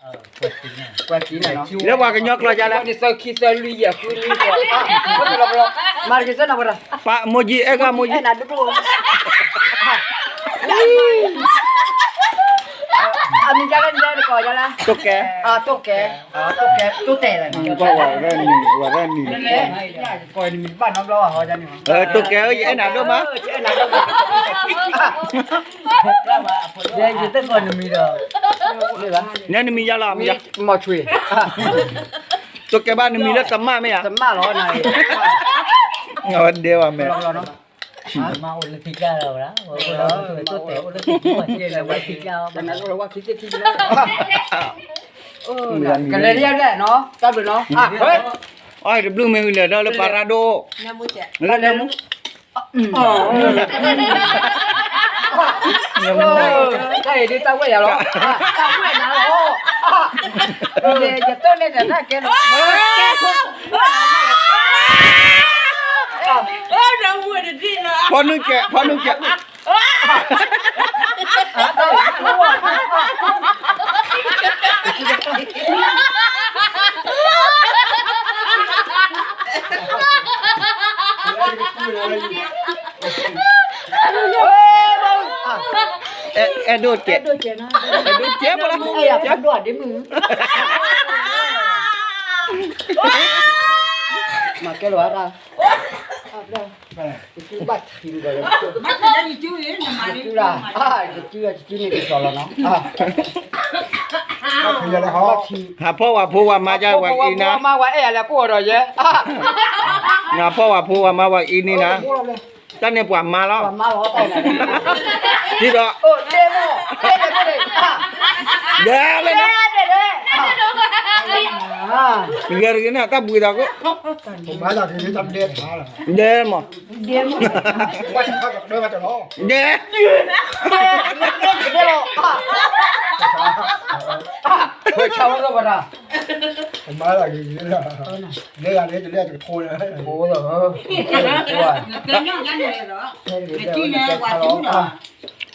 ပှၤကံန့ၣ်နီၤ, လၢပှၤကညီကျိာ်ဒ်လဲၣ်, သၢခံသၢလွံၢ်ယဲၢ်ဃုနွံဃိး, မၤတက့ၤသၢနၤဝဲဒၣ်, မိၢ်ကံအဲၣ်ဂၤမိၢ်ကံ, အဲၣ်နၤဒိၣ်ဒိၣ်, အမံၤဒ်လဲၣ် နတဲတကိးဒ်လဲၣ်, တိၢ်ကဲ, တိၢ်ကဲ, တိၢ်တဲလၢ, ဝဲဒၣ်နံၤ, ဝဲဒၣ်နံၤ, ကိးနမံၤတဘၣ်နီတဘျီဘၣ်ဟီဒ်န့ၣ်, တိၢ်ကဲဧၢ ယအဲၣ်နၤဒိၣ်မး, ယအဲၣ်နၤဒိၣ်မး, ယတကိးနမံၤဒီး, နနမံၤယၤလီၤ, မီၤဆွ့, တိၢ်ကဲဘၣ်နမံၤလၢသမၣ်မ့ၢ်ဧါ, သမၣ်လီၤနၤ, အဝဲဒဲဘၣ်မ့ၢ်, မၤအိၣ်လၢထံကျါလီၤဝဲဒၣ်, အိၣ်လၢထံကျါ, ကလဲၤလံယၤဒၣ်နီၤ, တၢ်ဘျုးနီၤ, အီၣ်တဘျုးမ့ၢ်ဝံၤလဲၤဒီးလၢပၤရၣ်ဒိၣ်, လၢလဲၤမူ တၢ်အံၤဒ်တၢ်ဝဲၢ်ယၤလီၤ, တၢ်ဝဲၢ်နၤလီၤ, ယတိၢ်န့ၢ်တၢ်တၢ်ကဲလီၤ, ဖီနုာ်ကဲး ဖီနုာ်ကဲး, အဲၣ်ဒိၣ်ကဲး, အဲၣ်ဒိၣ်ကဲး, မၤကဲလီၤဝဲဒၣ်, ဘၣ်ထံးဒီး, ယစုလၢ, ယစုလၢ ယစုန့ၣ်ကစီၤလီၤနီၤ, ဟးဖီၣ်ဝဲဖိဝဲမါယဲဝဲအံၤနၤ, မါဝဲအဲၣ်ယၤလဲၤကိၢ်ဒီးယဲ, နဖီၣ်ဝဲဖိဝဲမါဝဲအံၤန့ၣ်နၤ, တၢ်န့ၣ်ပှၤမါလီၤ, ဒ်ဒီး, ဒဲလၢနၤ, ဂဲၤတဂ့ၤန့ၣ် တၢ်ဘှံးသးကိး, ဒဲမး, ဒဲ, ဝဲဆါဝဲဒၣ်ဝဲဒၣ်,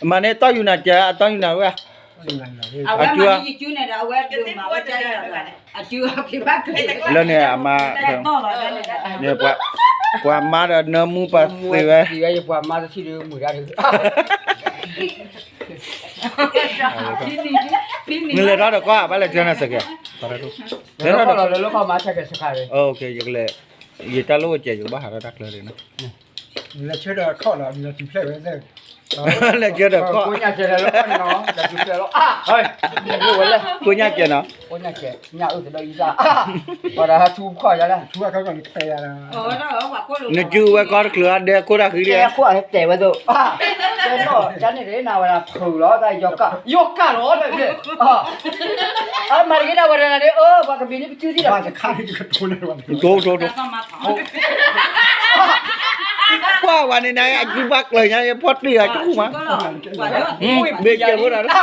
မၤန့ၢ်တီၢ်ယူၤနၤကဲ အတီၢ်ယူၤနၤဝဲ, အစု, လၢန့ၣ်အမါ, ပှၤမါဒီးနၢမူပှၤသ့ဝဲ, ပှၤမါတထံၣ်ဒီးမုာ်ဒၣ်ဒီး, နလဲၤထီၣ်ဒီးကီၢ်ဘၣ်လဲၤဆၢနၤစကဲး, လဲၤထီၣ်ဒီး, ယကလဲၤ, ယတၢ်လိၣ်ဝဲကဲး ယကဘၣ်ဟးထီၣ်တၢ်ချၢန့ၣ်, လဲၤဆၢဒီးခီၣ်လီၤ, လဲၤဆၢဒီးခီၣ်, ကိညၢ်ကဲးနီၤ, ကိညၢ်ကဲး, ပှၤဒီးဟးထူခီၣ်ယၤလဲၣ်, နစုဝဲကီၢ်တချုးအဒဲခိၣ်တၢ်ဃံလံ, တဲဝဲသိး, ကန့ၣ်တနၤဝဲဒၣ်ဖုးလီၤ, တၢ်ယီၤကၢ်, ယီၤကၢ်လီၤ, အမၤတဂ့ၤဒၣ်ဝဲဒၣ်န့ၣ်, ပှၤကဘံးန့ၣ်ပစုဒံးဒီး, တိၢ်တိၢ်တိၢ် ကွၢ်ဝဲန့ၣ်နၤ အစုဘၣ်ကျၢၤညါ ဖီၣ်တ့ၢ်အကဃူမး, ဘ့ၣ်ကဲဖိတၢ်, ဝံၣ်ပျံၤယၤလံ,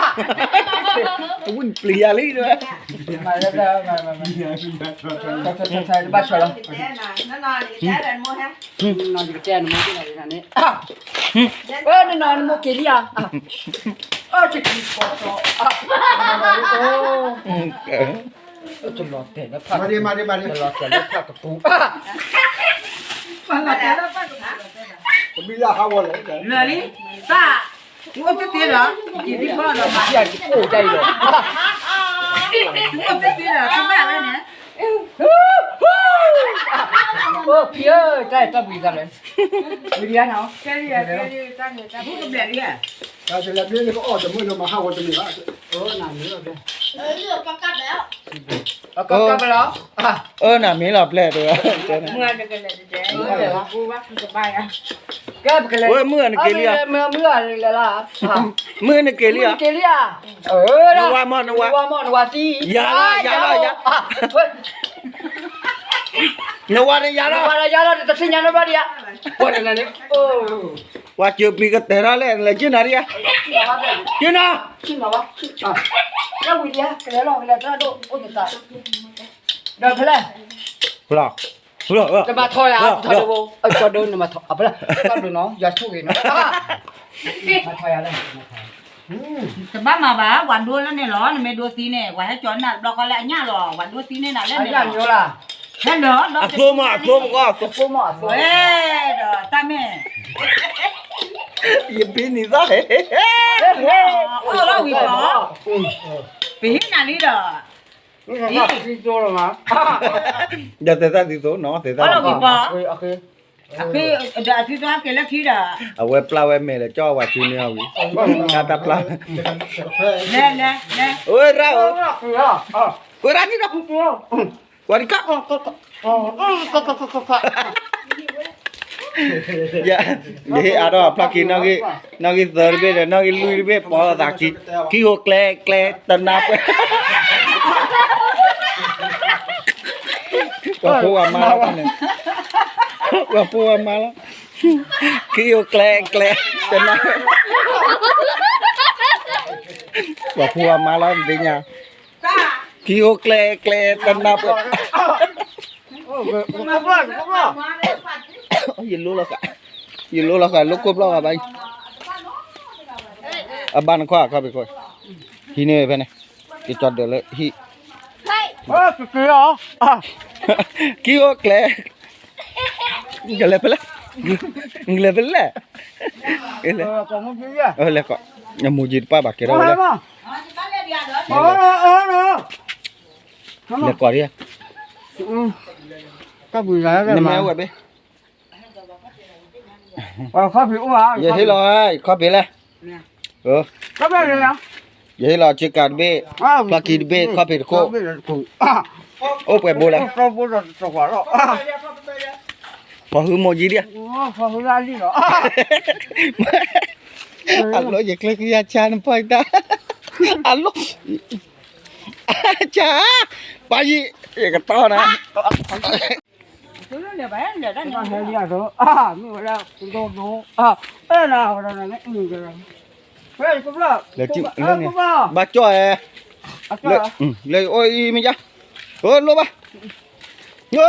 ဘၣ်ဆၢလီၤ, နနၤ နမိၢ်က့ၤလံဧါ, တကံၤကီၢ်စီ, တလီၤတဲာ်လၢဖး, တလီၤတဲာ်လၢဖးကပူၤ, တဘံလၢဟးဂီၤလီၤ, လၢာ်လံ, တၢ်, အိၣ်တသ့ဒီး, အိၣ်တၢ်အံၤဒီး, အိၣ်တသ့ဒီး တဘၣ်ဝဲန့ၣ်, အိၣ်ဖံဧၢ, တၢ်အံၤတၢ်ဘှံးသးလဲၣ်, ဝံၤဒံးဧါနီၤ, တၢ်လဲၤဘျ့န့ၣ်ကအီၣ်တမုာ်ဒီးမၤဟးဂီၤတမုာ်ဘၣ်, အကကဘလီၤ, အၢ နမ့ၢ်လီၤပျဲၢ်တဝဲ, ဝဲမုၢ်နက့ၤလံဧါ, မုၢ်နက့ၤလံဧါ, နဝၤမး နဝၤ, ယၤလီၤ ယၤလီၤ ယၤ, နဝၤန့ၣ်ယၤလီၤ, ယၤလီၤ တသ့ၣ်ညါနီတဘျီဒံးဧါ, ပှၤစၢၤပျံၤကတဲာ်ထီၣ်လဲၣ် လဲၤကၢနၤဒံးဧါ, ကၢနၤ, ကလဲၤလီၤ ကလဲၤတၢ်ဒိၣ်အိၣ်သး, ဒီးဖဲလဲၣ်, ဖလီၤ, တမၤထီယၤ, ထီဒိၣ်, ထီဒိၣ်နမၤထီ, ဖဲလဲၣ်, ထီဒိၣ်နီၤ ယွၤဆိၣ်ဂ့ၤနီၤ, မၤထီယၤလဲၣ်, မၤထီ တဘၣ်မၤဘၣ် ဝၤဒိလၢန့ၣ်လီၤ, နမ့ၢ်ဒိသံန့ၣ် ဝၤဟဲကၠီနၤတဘျီဃီလၢအညၣ်လီၤ, ဝၤဒိသံန့ၣ်နၤလၢန့ၣ်လီၤ. ဟဲလီၤ အသိမး အသိမး ဝဲဒီးတၢ်မ့ၢ် ယပ့ၤနံၤသီ အီၣ်လီၤဝံၤပီၤ, ပဟ့ၣ်နၤလံဒီး, ဒီးသဲသၣ်သံသိနီၤ သဲသၣ်ဝံၤပီၤ, ဒီးအသံသိက့ၤလၢခံဒီး, အဝဲပျၢ်ဝဲမဲာ်လၢကၠီဝၤဆူန့ၣ်အီၤဝံၤ, တၢ်တပျၢ်, လဲၤလဲၤလဲၤ, အိရၣ်, ကွဲရၣ်န့ၣ်ဒီး, ကွဲရၣ်ကၣ် ယဟ့ၣ်အါထီၣ်ဖျီၣ်ခံ, နီၣ်ဂံၢ်သၢတဘ့ၣ်ဒီး နီၣ်ဂံၢ်လွံၢ်တဘ့ၣ် ပီသးခံ, ခံဟိကျဲကျဲတနါပှဲၤ, ပှၤဖိဝၤမါလီၤန့ၣ်, ပှၤဖိဝၤမါလီၤ, ခံဟိကျဲကျဲတနါ, ပှၤဖိဝၤမါလီၤသ့ၣ်ညါ, ခံဟိကျဲကျဲတနါပှဲၤ ယလိလီၤဃာ်, ယလိလီၤဃာ် လိခိၣ်ဘျီၣ်ဂၤဘၣ်, အဘၣ်နခွါခီဘ့ၣ်ခိၣ်, ဟံးန့ၢ်ဖဲန့ၣ်, ကကၠီဒၢးလၢဟံၣ်, ခံအိၣ်ကျဲ, ကလဲၤဖဲလဲၣ်, ကလဲၤဖဲလဲၣ်, လဲၤကိး, မူကံတပၣ်ဘၣ်ကဲထီၣ်ဝဲလဲၣ်, လဲၤကိးဒံး, နမ့ၢ်ဝဲဘ့ၣ် ယဟ့ၣ်လီၤခီၣ်ဖံးလဲၣ်, ယဟ့ၣ်လီၤစ့ကၤတဘ့ၣ်, ဖျီၣ်ခံတဘ့ၣ်, ခီၣ်ဖံးတခိၣ်, အိၣ်ပှဲၤဘိလဲၣ်, ပှၤဟုမိၢ်ကံဒံး, အလီၢ် ယကျဲကယၤဆါနပီၢ်တၢ်, အလီၢ်, ဆါ, ပၢ်ယံၤ, ယကတီၢ်နၤ ဘၣ်ကၠီၣ်အဲ, လၢအိၣ်အံၤမ့ၢ်ယါ, အိၣ်လိၣ်ဘၣ်, ယ